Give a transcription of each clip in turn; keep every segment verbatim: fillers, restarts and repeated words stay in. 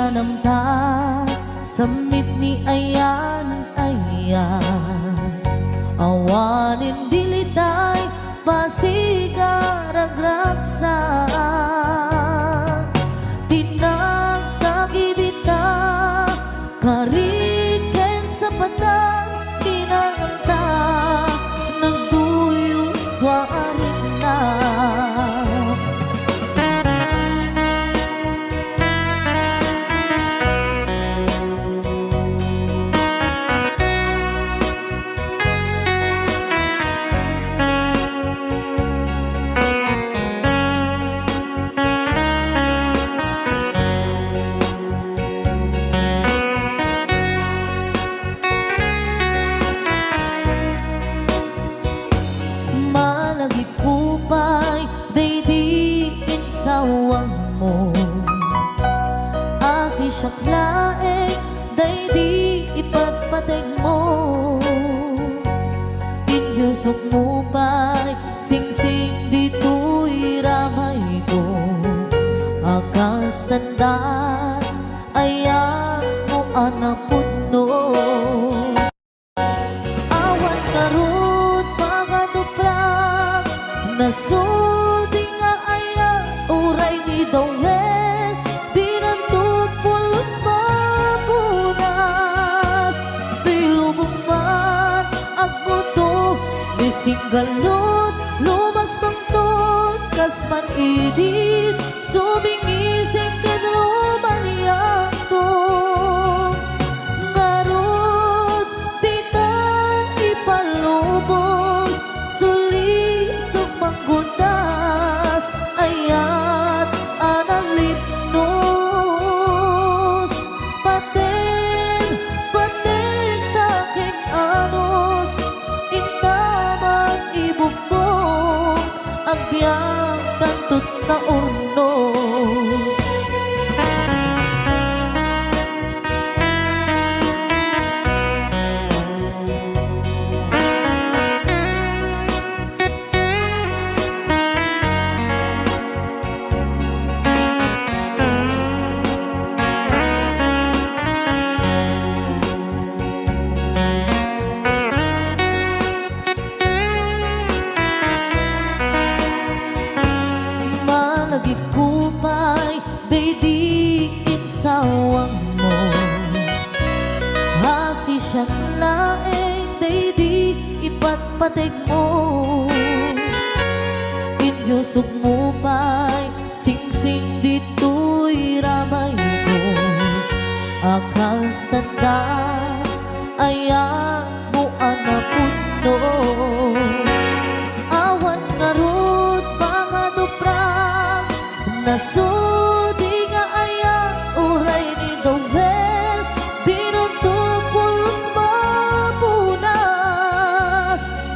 Namta, sammit ni ayan-ayan. Awanen dilitay, pasiga ragragsak. Tinagtagidita, kari ken sapatan, kinanta, nagduyos tua a rikna. Malagipko pay daydi insawangmo. Asisiak laeng daydi ipatpategmo. Inyusokmo pay singsing ditoy ramayko. A kas tandan, ayatmo a napudno. Awan ngarud makatuprak, nasudi nga ayat uray ni Dawel, dinanto pulos mapunas. Ti lubong man, agbuto, ni singgalud, lumas bangton, kas man idi, sumingising ken rumaniagto. Ngarud, dita ipalubos, sulisog manggutas, ayat a nalipnos. Pateg, pateg ta ken anus, intaman ibukbok, agbiag tanto ta urnos. Malagipko pay daydi insawangmo. Asisiak laeng daydi ipatpategmo. Inyusokmo pay singsing ditoy ramayko. A kas tanda, ayatmo a napudno. Awan ngarud pangaduprak, nasudi nga ayat uray ni Dawel, dinunto pulos mapunas.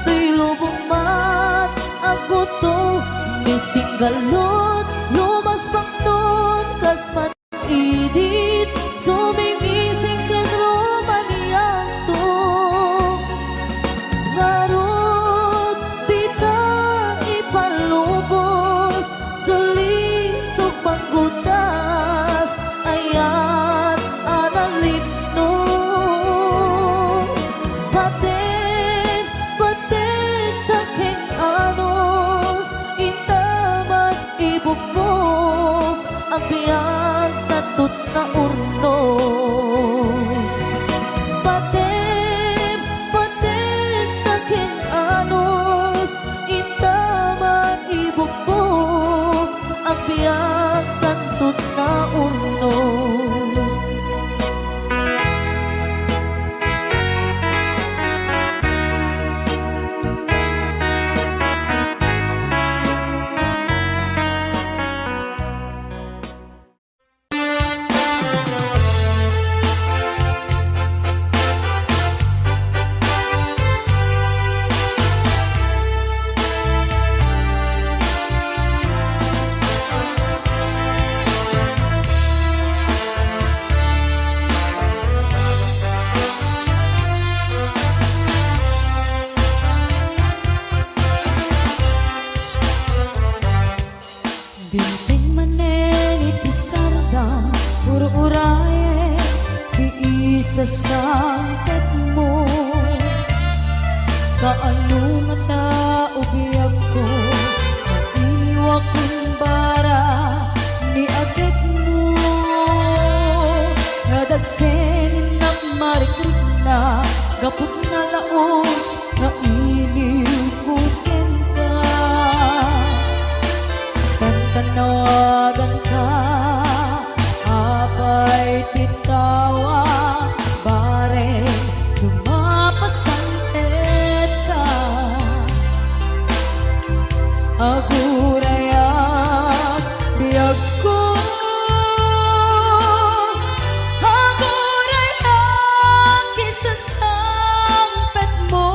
Ti lubong man, agbuto, ni singgalud, lumas bangton, kas man idit, sumingising ken rumaniagto. Ngarud, dita ipalubos, sulisog manggutas, ayat a nalipnos. Pateg, pateg ta ken anus, intaman ibukbok, agbiag tanto ta urnos. Pateg, pateg ta ken anus, intaman ibukbok, agbiag tanto ta urnos. sangpetmo. Kaano ngata, o biagko, maiwak ken bara ni agekmo? Nadagsenak marikrikna gapu ta nalaus nga iliwko kenka. Tantanawaganka, apay ti tawa, bareng no mapasangetka. Agurayak, biagko. Agurayak, isasangpetmo.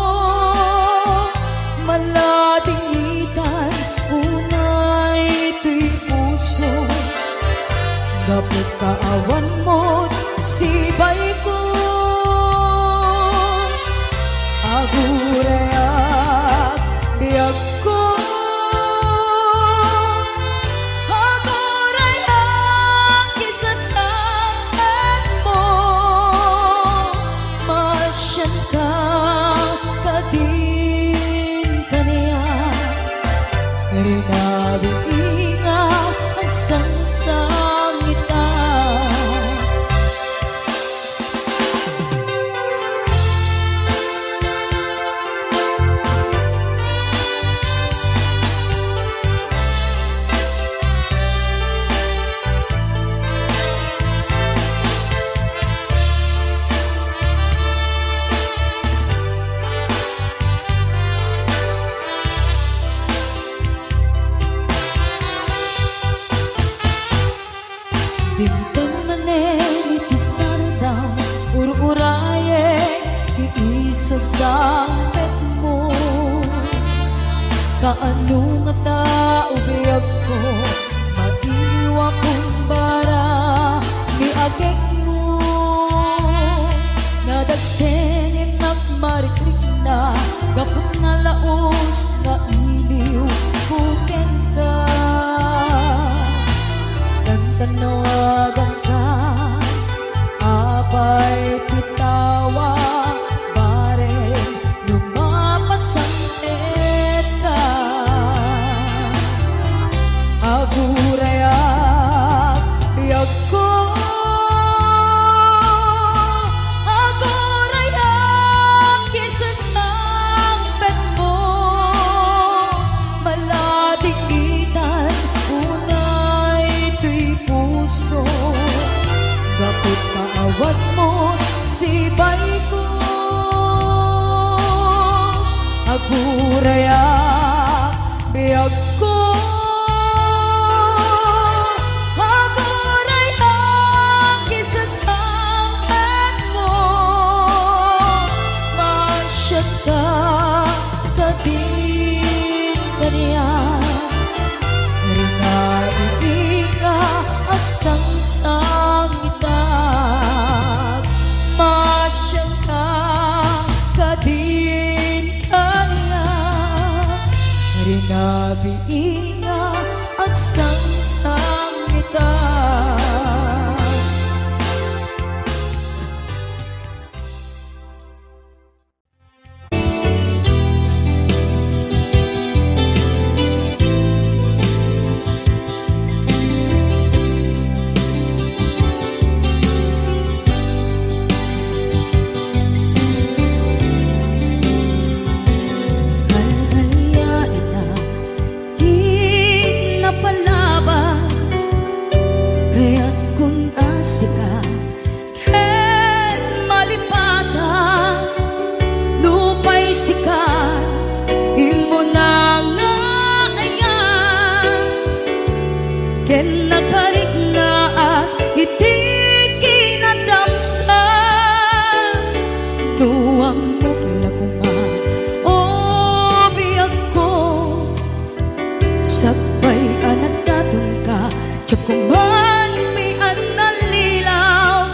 Maladingitan unay toy puso. Gapu ta awan met sibayko. Agurayak, biagko. Agurayak, isasangpetmo. Masianka kadin kaniak, rinabii nga agsangsangita. Dimteng manen iti sardam, ur-urayek ti isasangpetmo. Kaano ngata, o biagko, maiwak ken bara ni agekmo? Nadagsenak marikrikna gapu ta nalaus nga iliwko kenka. Tantanawaganka, apay ti tawa, bareng no mapasangetka. Agurayak, biagko. Agurayak, isasangpetmo. Maladingitan unay toy puso. Gapu ta awan met sibayko. Agurayak, biagko. Agurayak, isasangpetmo. Masianka kadin kaniak, rinabii nga agsangsangita. Masianka kadin kaniak, rinabii nga agsangsangita. Al-alia ita, napalabas, kayat kun a sika, ken malipatan, nupay sika, immuna nga ayan, ken nakarikna iti kinadamsa. No ammok la koma, o biagko, sakbay a nagdatonka, diak koman pian nallilaw.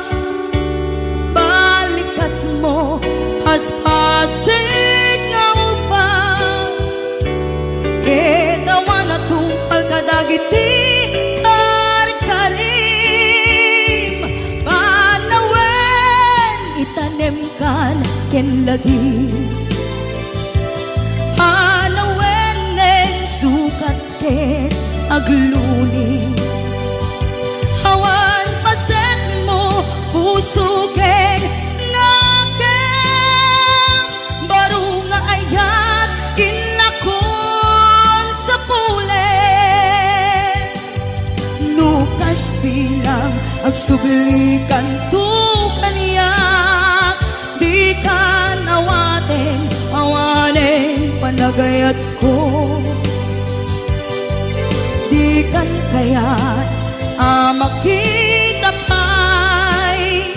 Balikasmo, paspasig nga ubbag, ket awan a tungpal kadagiti karkarim. Panawen lagi. Panawen nen sukat ket agluni. Awan pasetmo, puso ken nakem. Baro nga ayat, inlakon sa pulen. No kas bilang, agsublikanto kaniak, dikan awaten, awanen panagayatko. Dikan kayat a makita pay,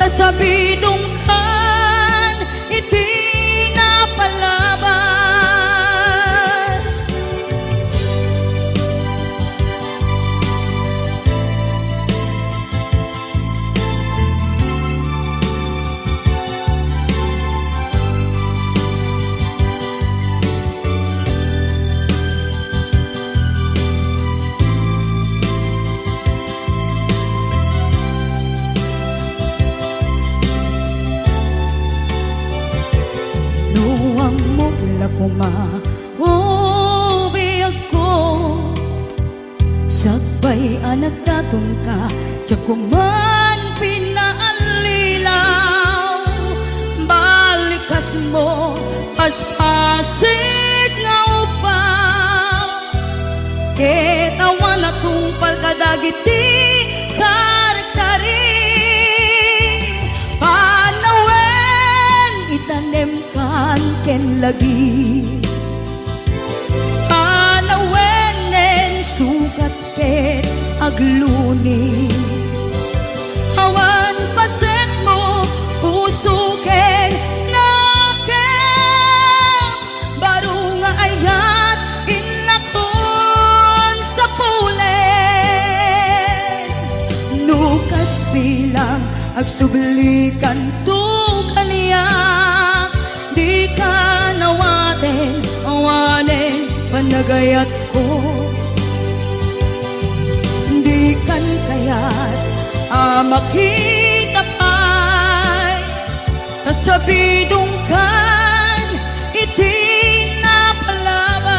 ta sabidongkan iti napalabas. No ammok la koma, o biagko, sakbay a nagdatonka, diak koman pinaallilaw. Balikasmo, paspasig nga upaw. Ket awan a tungpal kadagiti karkari. Panawen, itanemkan ken lagi. Panawen nen sukat ket agluni. Awan pasetmo, puso ken nakem. Baro nga ayat, inlakon sa pulen. No kas bilang, agsublikanto kaniak, dikan awaten, awanen panagayatko. Dikan kayat a makita pay, ta sabidongkan iti napalabas.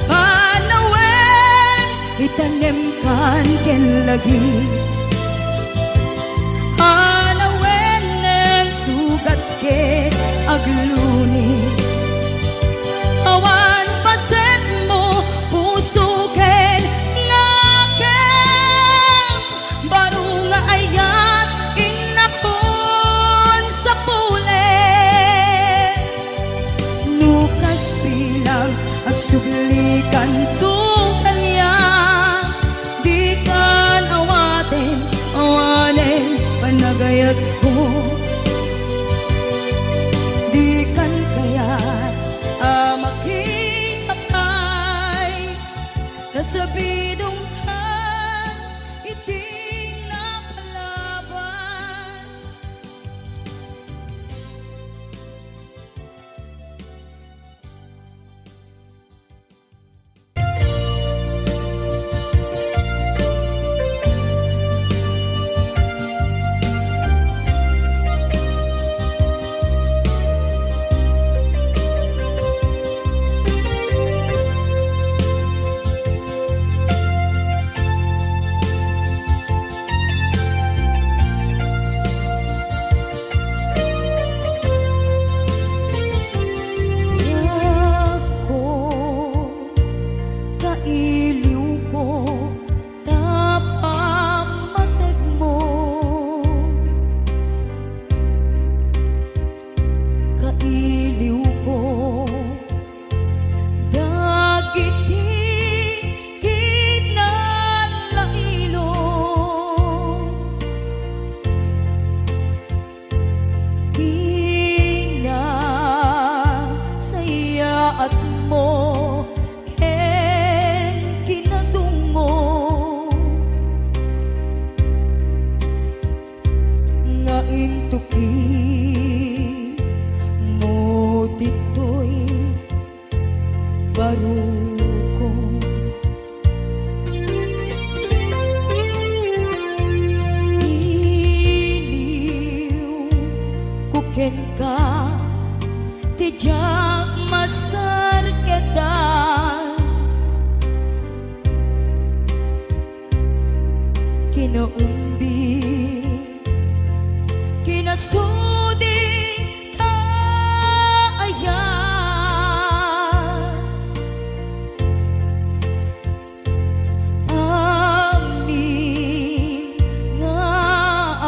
Panawen, itanemkan ken lagi. Panawen nen sukat ket agluni. Awan pasetmo, puso ken nakem. Baro nga ayat, inlakon sa pulen. No kas bilang, agsublikanto kaniak, dikan awaten, awanen panagayatko. Dikan kayat a makita pay, ta sabidongkan iti napalabas. Kinaumbi, kinasudi, kaaya. Amin nga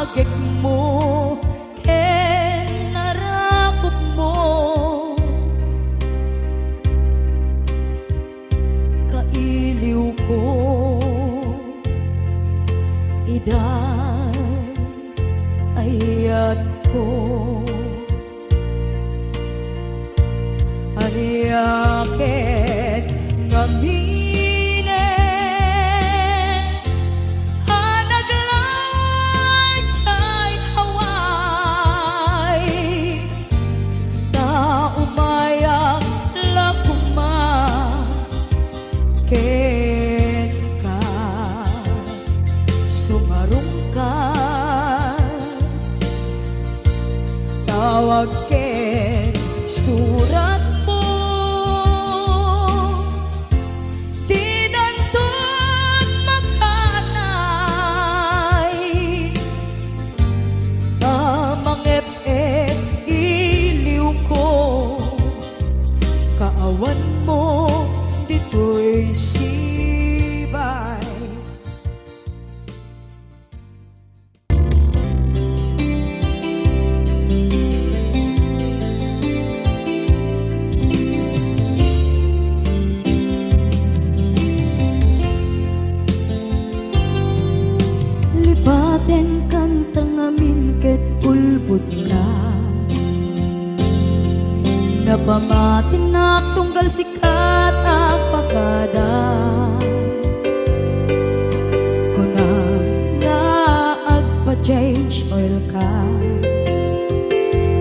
agekmo ken narakupmo, kailiwko, idan ayatko. Ania ket ngaminen a nagladjay away, ta umayak la koma kenka. Sumarungka, tawag ken suratmo, didanton makanay a mangep et iliwko, kaawanmo ditoy sibay. Lipatenkan ta ngamin ket ulbodna. Napamatinak tunggal sika ta agpakada. Kunam nga agpa-change oil ka.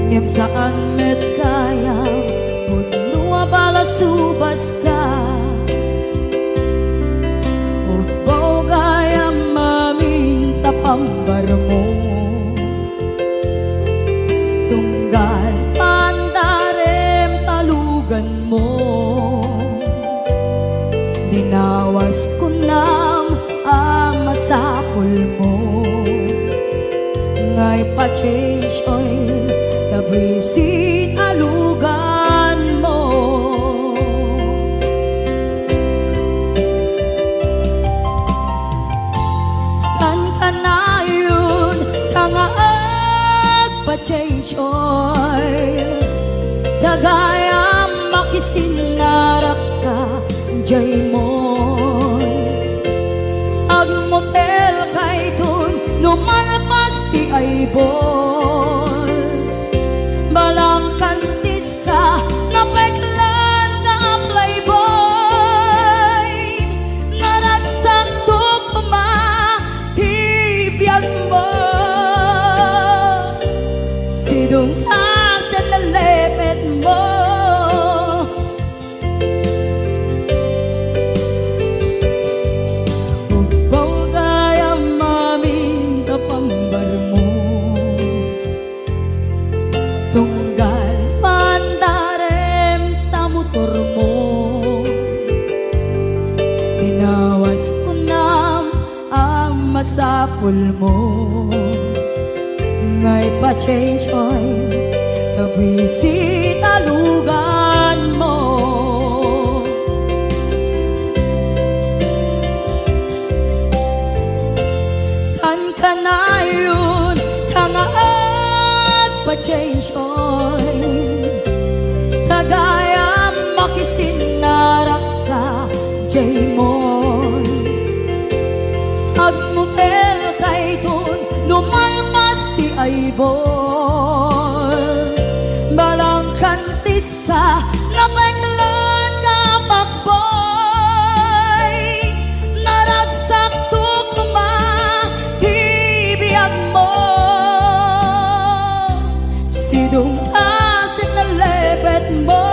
Ngem saan met gayam pudno a balasubas ka. Ubbaw gayam amin ta pambarmo. Tunggal pandarem ta luganmo. Dinawas kunam a masapulmo nga ipa-change oil ta buisit a luganmo. Kankanayon ta nga agpa-change oil, ta gayam makisinnarakka diay mon. Agmotelka iton no malpas ti aybol. Balangkantiska, napeklanka a playboy. Naragsakto koma ti biagmo. Sidongka sen nalepetmo. Ubbaw gayam amin ta pambarmo. Tunggal pandarem ta motormo. Dinawas kunam a masapulmo nga ipa-change oil ta buisit a luganmo. Kankanayon ta nga agpa-change oil, ta gayam makisinnarakka diay mon. Agmotelka iton no malpas ti aybol. Balangkantiska, napeklanka a pagboy. Naragsakto koma ti biagmo. Sidongka sen nalepetmo.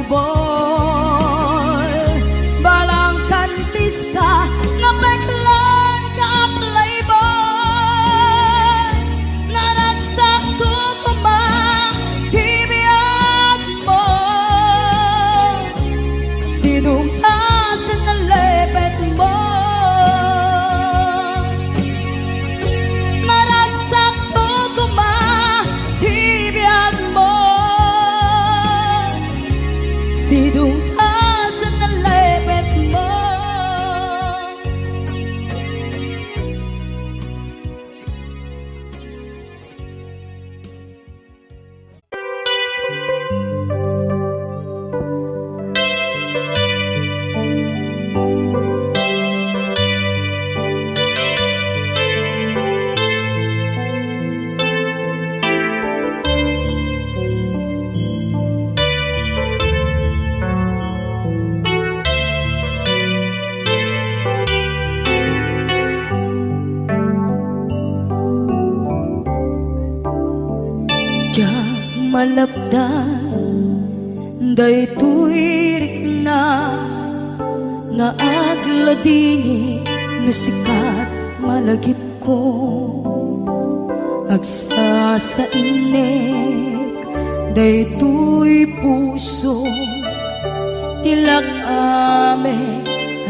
Boy, balangkantista nga peklan ka a playboy, naragsakto koma ti biagmo. Sidongka sa nalipatmo. Naragsakto koma ti biagmo. Sidongka sa nalipatmo. Diak malapdan daytoy rikna nga agladingit no sika ti malagipko. Agsasainek daytoy puso ti lak-am a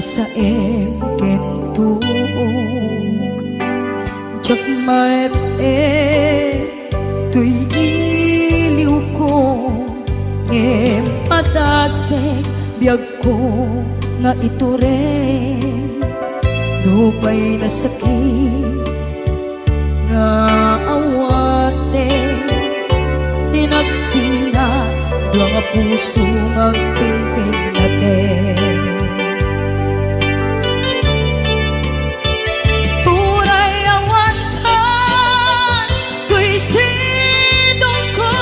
saem ken tuok. Diak maep-ep toy iliwko, ngem padasek biagko nga itureng. Nupay nasakit nga awaten, ti nagsina dua nga puso nga agpinpinnaten. Uray awan ka toy sidongko,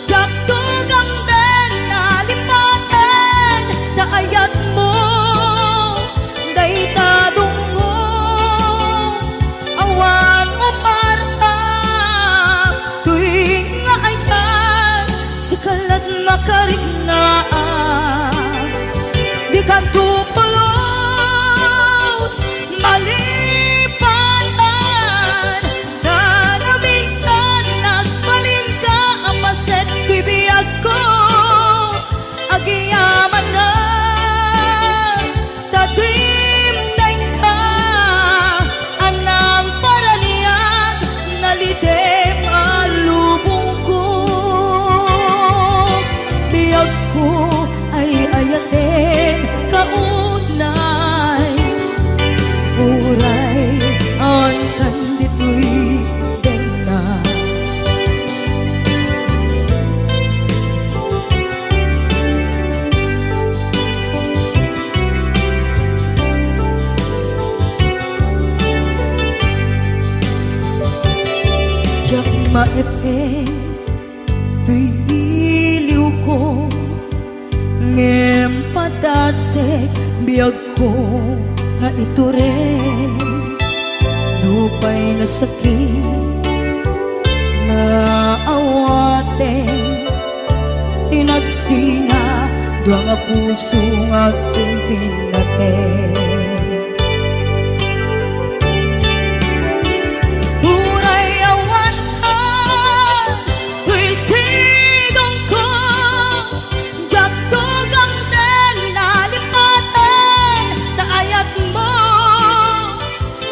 diak tugamden a lipaten ta ayatmo dayta dungngo. Awan uparta toy nga ayat, sika lat makariknaan. Dikanto pulos malipanan, ta naminsan nagbalinka a paset toy biagko. Agyamanak ta dimdengka a nangparaniag, nalidem a lubongko. Biagko ay ayatenka unay, uray awan kan ditoy denna. Diak maep-ep toy iliwko, ngem padasek biagko nga itureng. Nupay nasakit nga awaten, ti nagsina dua nga puso nga agpinpinnaten. Uray awan ka toy sidongko, diak tugamden a lipaten ta ayatmo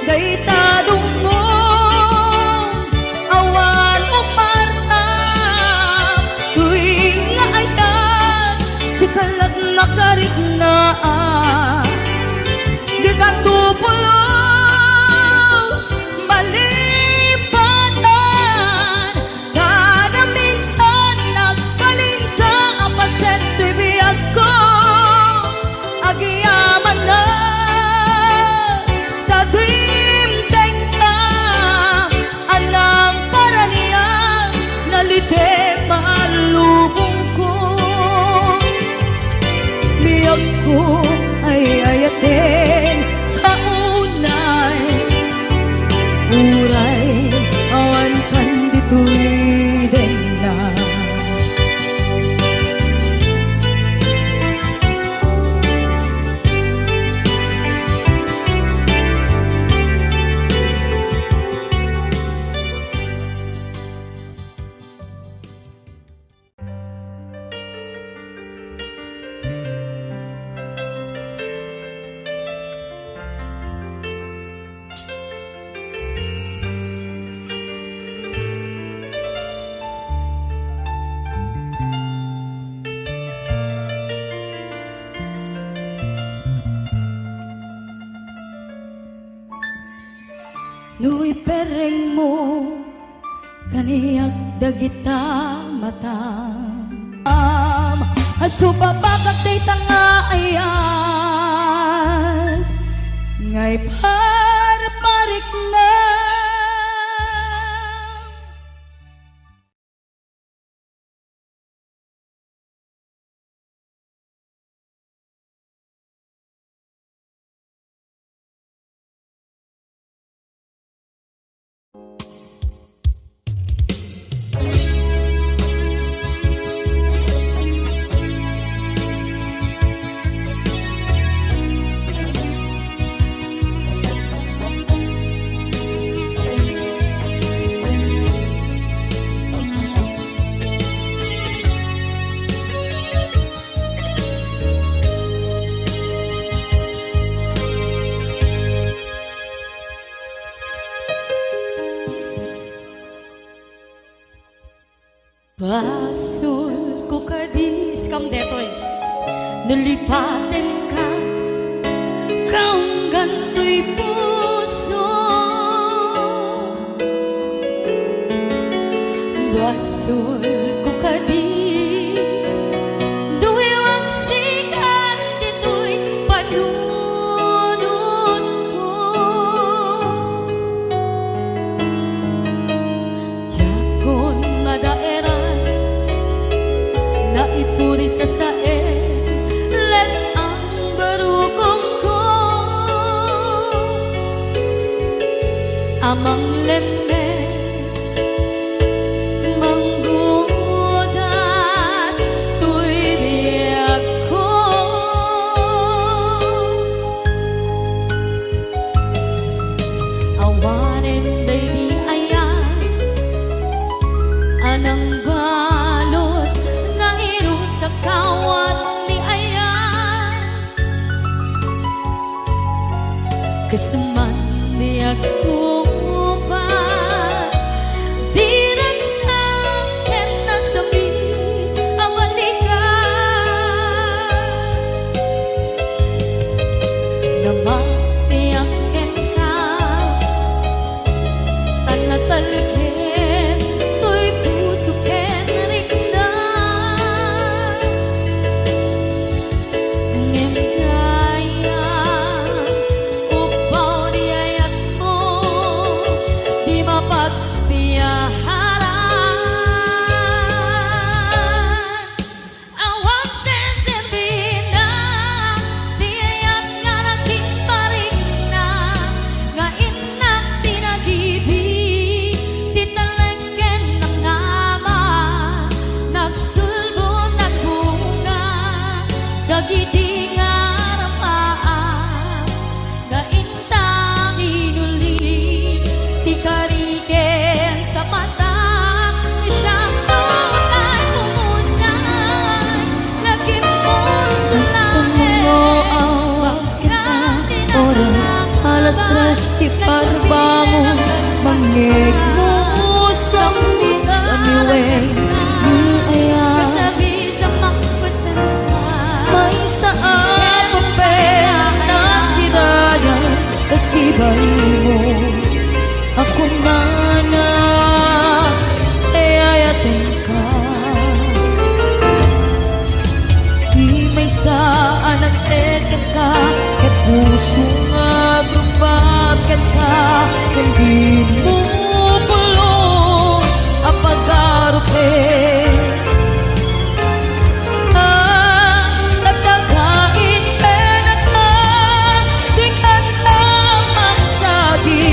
dayta dungngo. Awan uparta toy nga ayat, sika lat makariknaan. No iperrengmo kaniak dagita matam. Am, asubabagak dayta nga ayat nga iparpariknam. Basolko kadi, iskam detoy. No lipatenka, kaunggan toy puso. Basolko kadi, no iwagsikan ditoy panunotko. Diakon madaeran, naipuri sasaen, let-ang barukongko. Amang lemmes, manggudas toy biagko. Awanen daydi ayan a nangbalud nga irut kakawat ti ayan. Kasman biagko pas, diragsak ken nasami a balikan. Namatiak kenka, ta natalged toy puso ken rikna. Ngem dayta, upbaw ti ayatmo, di mapagpiaharan. Awan senserbina ti ayat nga naging parikna, nga innak ti nagibi, ti talek ken namnama, nagsulbo, nagbunga, dagidi nga rapaak, nga inta minuli ti kari ken sapata, siak toy umusay, nagimmundo laeng, bakka ti oras, alas tres ti parbangon, mangngegmo, sanglit, samiwen, ni aya. Maysa a papel a nasirayan, kasibay mo a kunana, e, ayatenka. Ti maysa a nagted kenka, ket puso nga agrumbab kenka, ken dinmo pulos a pagarupen. Ang nagkakain ken nagkadikanta magsadi.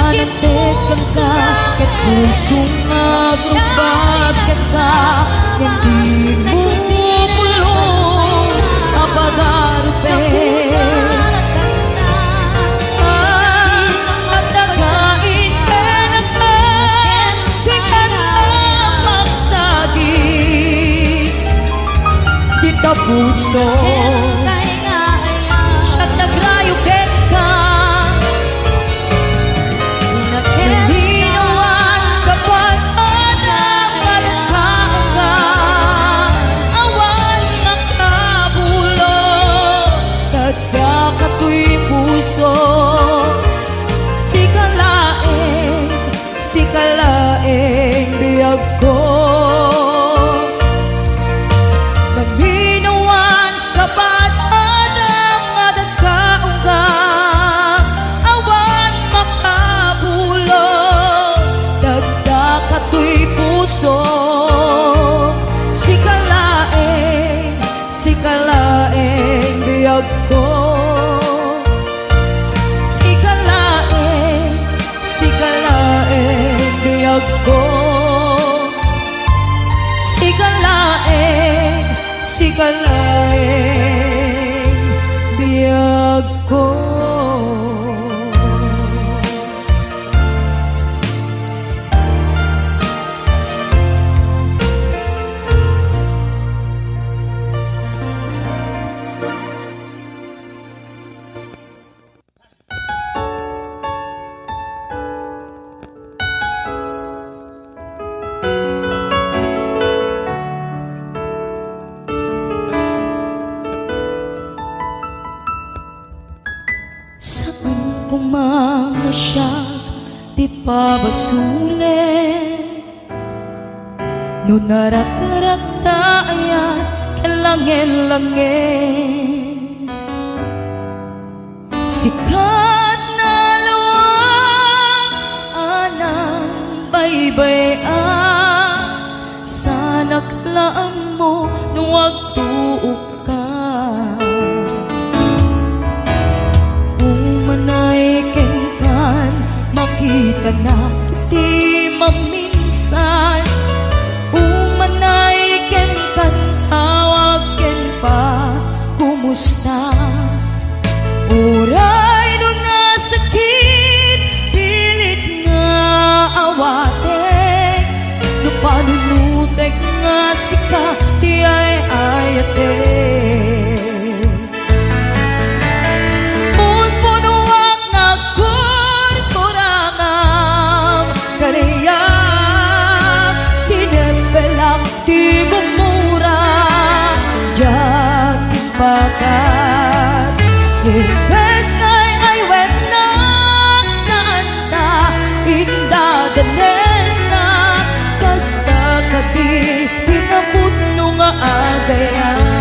Nagted kenka, ket puso nga agrubbat kenka, ngem dimo pulos a pagarupen. Ah, adda ka iti kenka, di ka na magsagid. Dita puso, siak nagrayo kenka. Nalinawan ka pay, Adam, nga dakaon ka. Awan makabulo, tadda ka toy puso. Sika laeng, sika laeng biagko. Naminawan ka pay, Adam, nga dakaon ka. Awan makabulo, tadda ka toy puso. Sika laeng, sika laeng biagko. Sika laeng, sika laeng biagko. Sika laeng, sika laeng biagko. Saan koma nga siak ti pabasolen, no narakrakta ayan ken langen-langen. Sika ti nalawag a nangbaybay-a, saanak la ammo no agtuok ka. Umanay kenkan, makitanak iti maminsan. Umanay kenkan, tawag ken pa, kumusta? Uray no nasakit, pilit nga awatek. No panunotek nga sika ti ay-ayatek. Punpunoak nga agkurkurangam, kaniak tinepelak ti gumura, diak impakat. Imbes nga ay-aywennak, saanta indadanesnak, kasta kadi ti napudno nga agayam.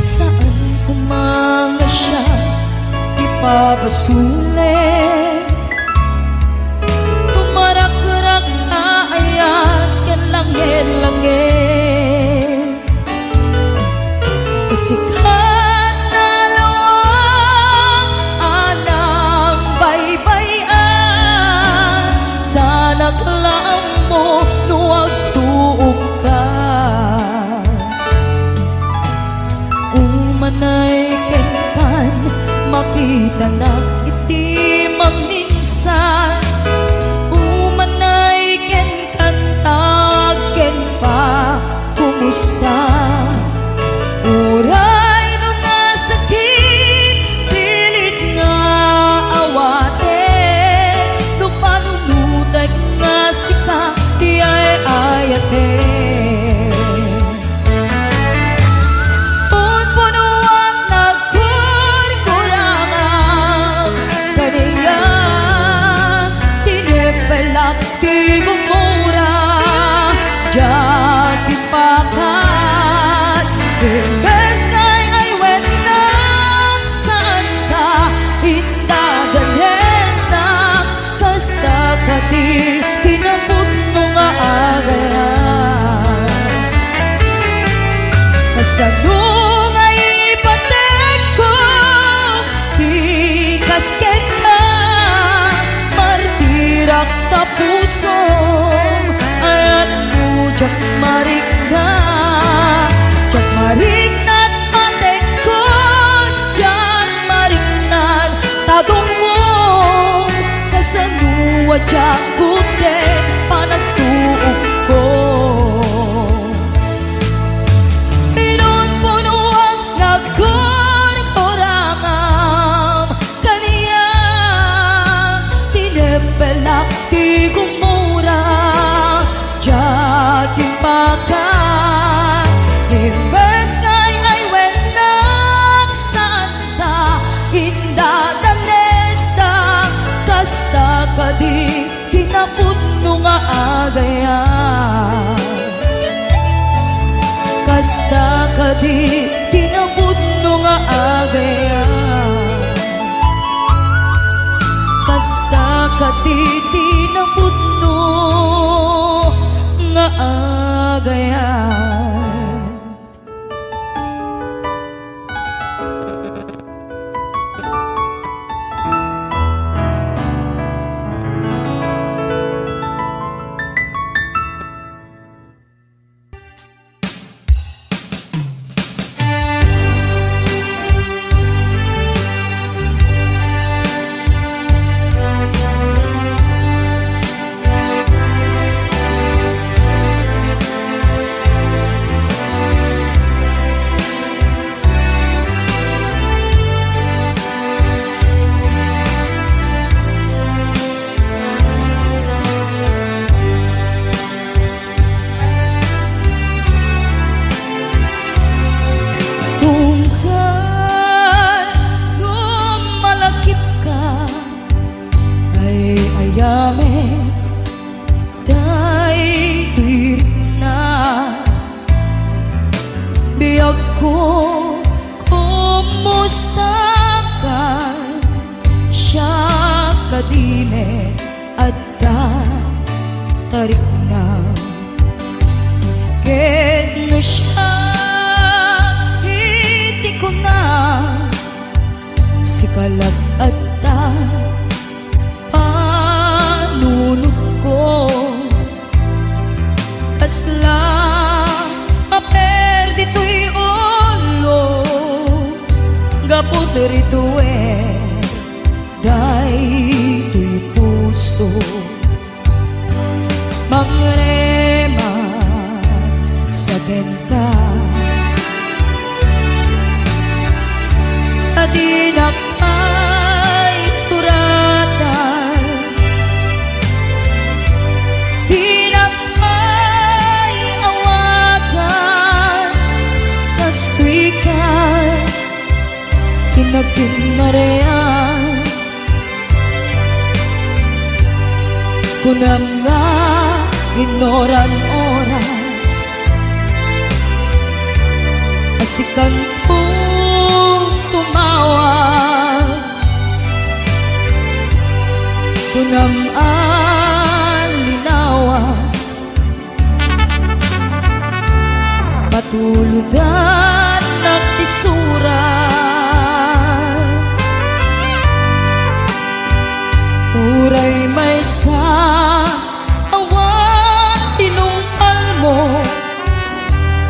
Saan koma nga siak ti pabasolen, tumarakrak a ayan ken langen-langen. Sika ti nalawag a nangbaybay-a, saanak la ammo no agtuok ka. Umanay kenkan, makitanak iti maminsan. Umanay kenkan, tawag ken pa, Kaditi napudno nga agayat. Tunggal no malakipka, ay-ayamek daytoy rikna. Biagko, kumusta ka? Siak kadi met adda ta rikna. Ket no siak iti kuna, sika la't adda panunotko. Kasla a perditoy ulo gapu ti riduet daytoy puso. Mangrema sa denta. Ta dinak pay suratan, dinak pay awagan, kastoy ka ti nagkinnarean. Kunam nga innoran oras a sikanto tumawag. Kunam a linawas, patulodannak ti surat. Uray maysa awan ti nungpalmo,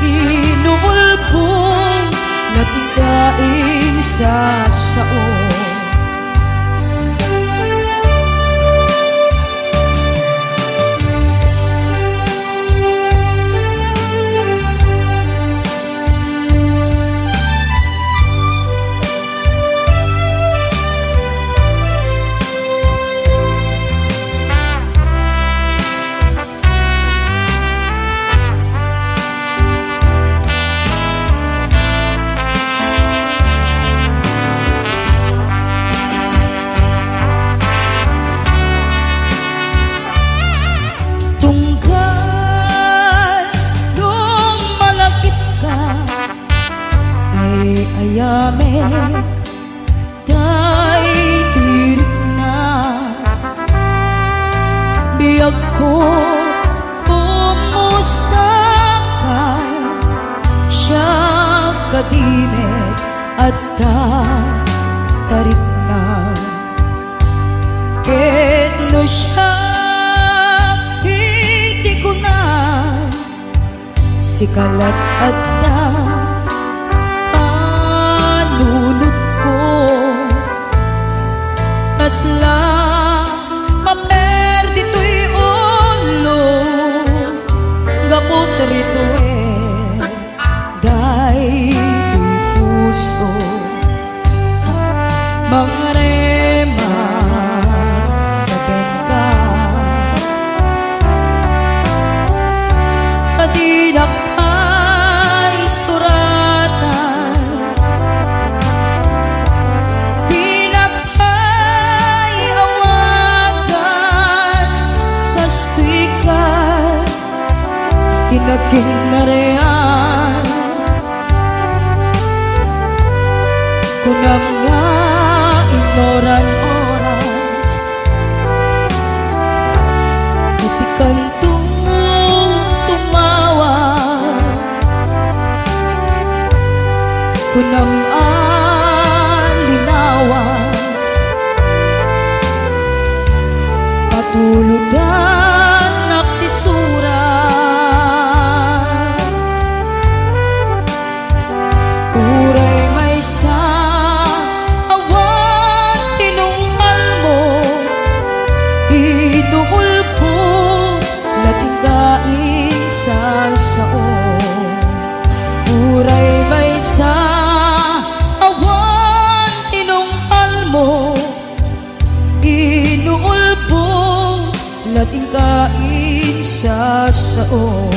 inuulbong na ti daing sasao. Tunggal no malakipka, ay-ayamek daytoy rikna. Biagko, kumusta ka? Siak kadi met adda ta rikna. Ket no siak iti kuna, sika la't adda panunotko. Kasla a perditoy ulo gapu ti riduet daytoy puso. Mangrema sa kenka, ta dinak pay suratan, dinak pay awagan, kastoy ka ti nagkinnarean. Kunam nga innoran oras Ulodannak ti sura. Uray maysa, awan tinungpalmo, inuulbod latta ti insasao. Uray maysa, awan tinungpalmo, inuulbod latta ti insasao.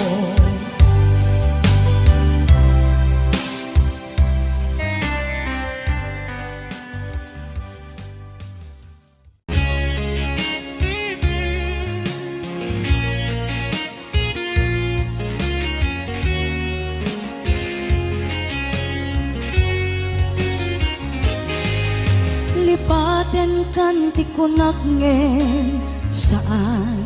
Lipatenkan ti kunak ngem saan.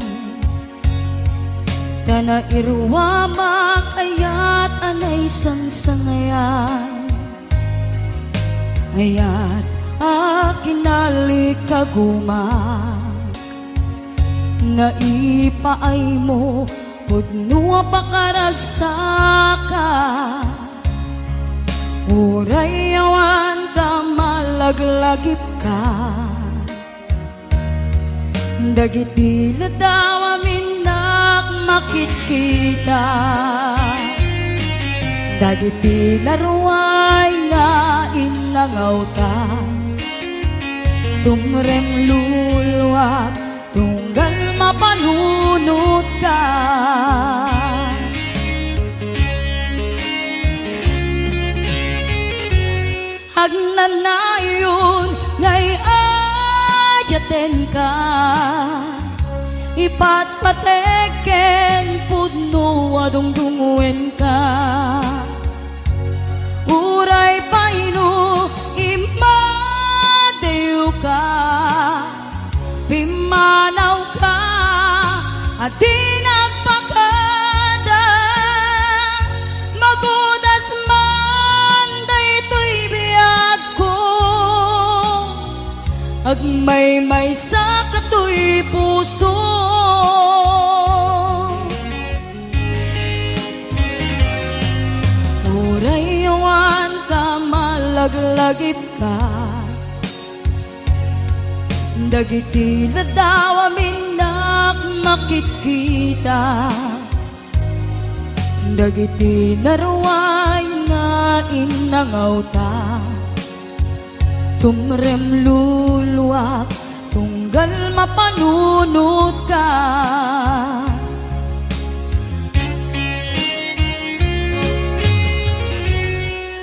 Ta nairuamak ayat a naisangsangayan. Ayat a kinalikagumak. Naipaaymo pudno a pakaragsaka. Uray awan ka malaglagipka. Dagiti ladaw a minnak makitkita, dagiti naruay nga innangawta, tumrem luluak tunggal mapanunotka. Agnanayon nga ay-ayatenka, ipatpatek ken pudno a dungdungngoenka. Uray pay no immadewka, pimmanawka a di nagpakada. Magudas man daytoy biagko, agmaymaysa katoy puso. Uray awan ka malaglagipka, dagiti ladaw a minnak makitkita, dagiti naruay nga innangawta, tumrem luluak tunggal mapanunotka.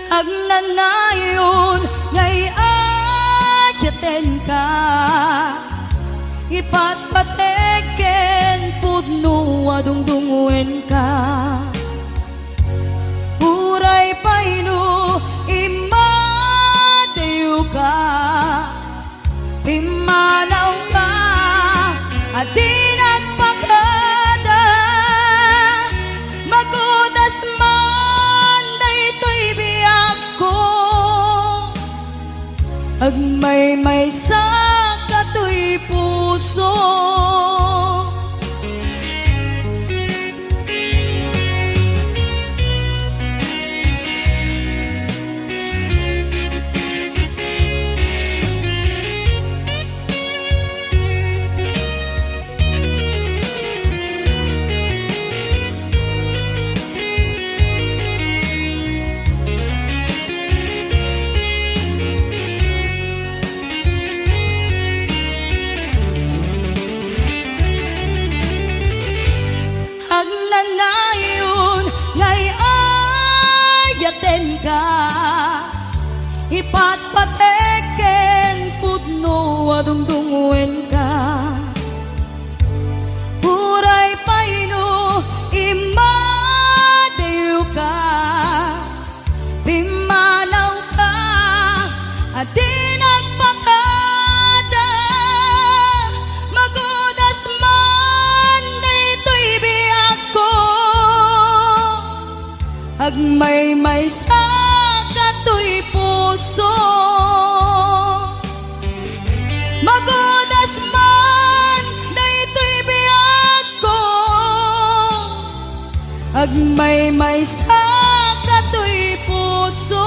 Agnanayon nga ay-ayatenka, ipatpatek ken pudno a dungdungngoenka. Uray pay no immadewka, pimmanawka a di nagpakada. Magudas man daytoy biagko, agmaymaysa katoy puso. Agnanayon nga ay-ayatenka, ipatpatek ken pudno a dungdungngoenka. Uray pay no immadewka, pimmanawka a di nagpakada. Magudas man daytoy biagko, agmaymaysa katoy puso. Magudas man daytoy Agmaymaysa katoy puso.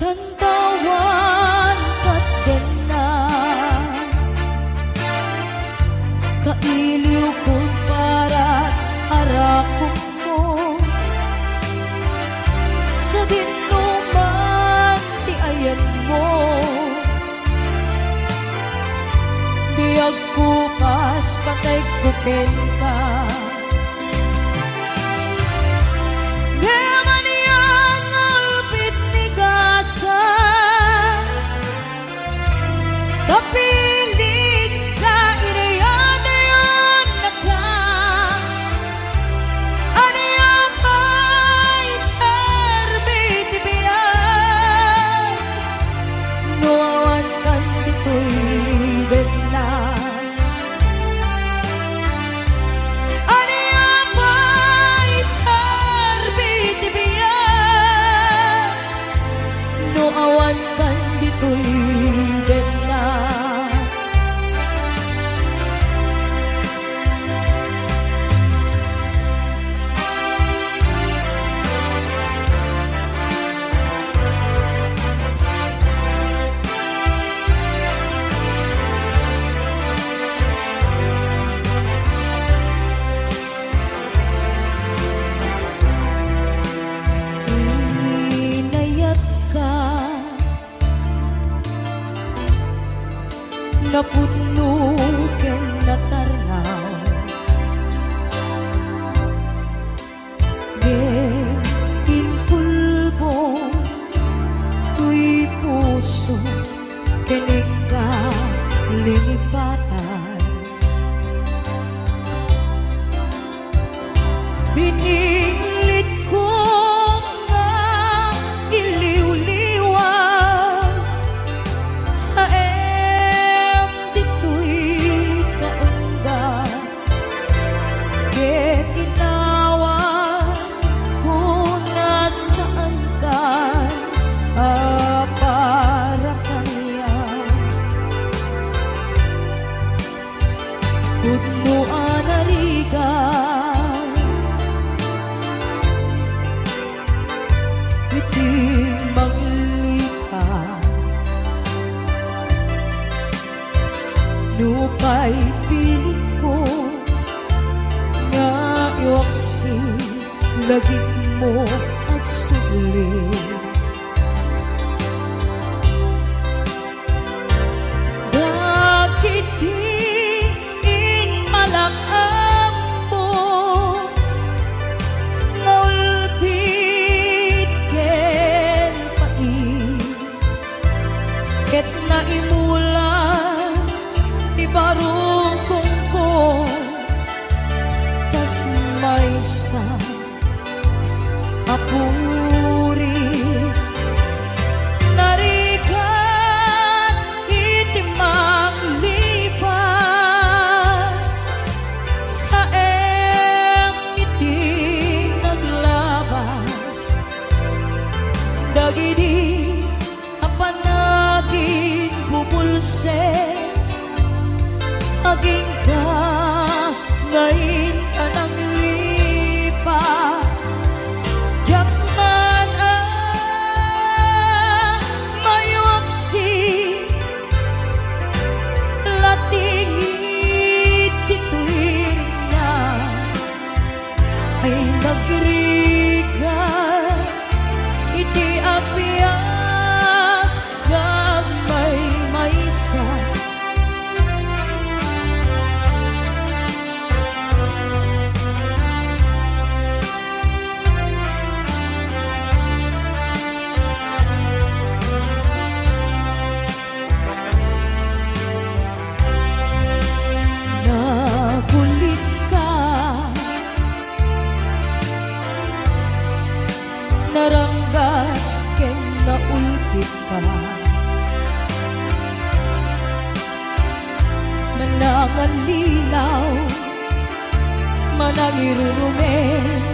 Tantawan ket denna, kailiwkon para arakommo. Sadinoman ti ayanmo, biagko kas pategko kenka. Ngem ania nga ulpit ni gasat, kapilit ka, inayat-ayannaka. Ania pay serbi ti biag no awan kan ditoy denna? Ania pay serbi ti biag no awan kan ditoy denna? Inayatka, napudno ken natarnaw. Ngem inkulbong toy puso kenka linipatan. Biniglitko nga iliwliwa, saem ditoy kaungga. Ket inawan ko nga saankan a para kaniak. Pudno a narigat iti manglipat. Nupay pilinko nga iwaksi, lagipmo agsubli. Dagiti impalak-ammo nga ulpit ken pait, ket naimulan ti barukongko kas maysa a puris. Narigat iti manglipat, saem iti naglabas dagidi a panaginbubulsek. Agingga nga inka nanglipat, diak man a maiwaksi, lating iti tuirna. Mananglilaw, manangirurumeng,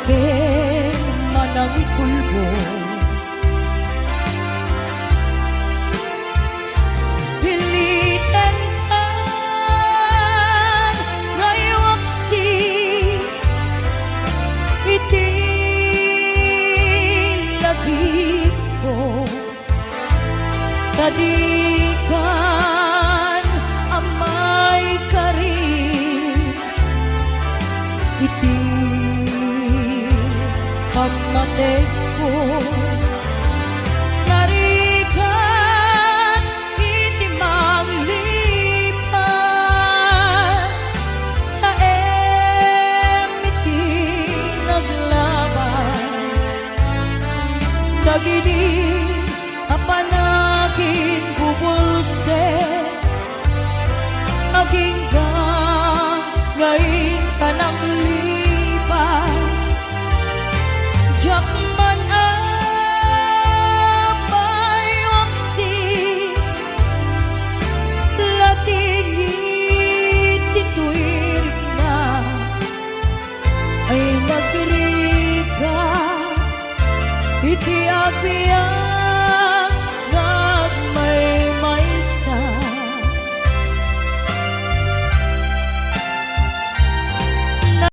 ken manangikulbong.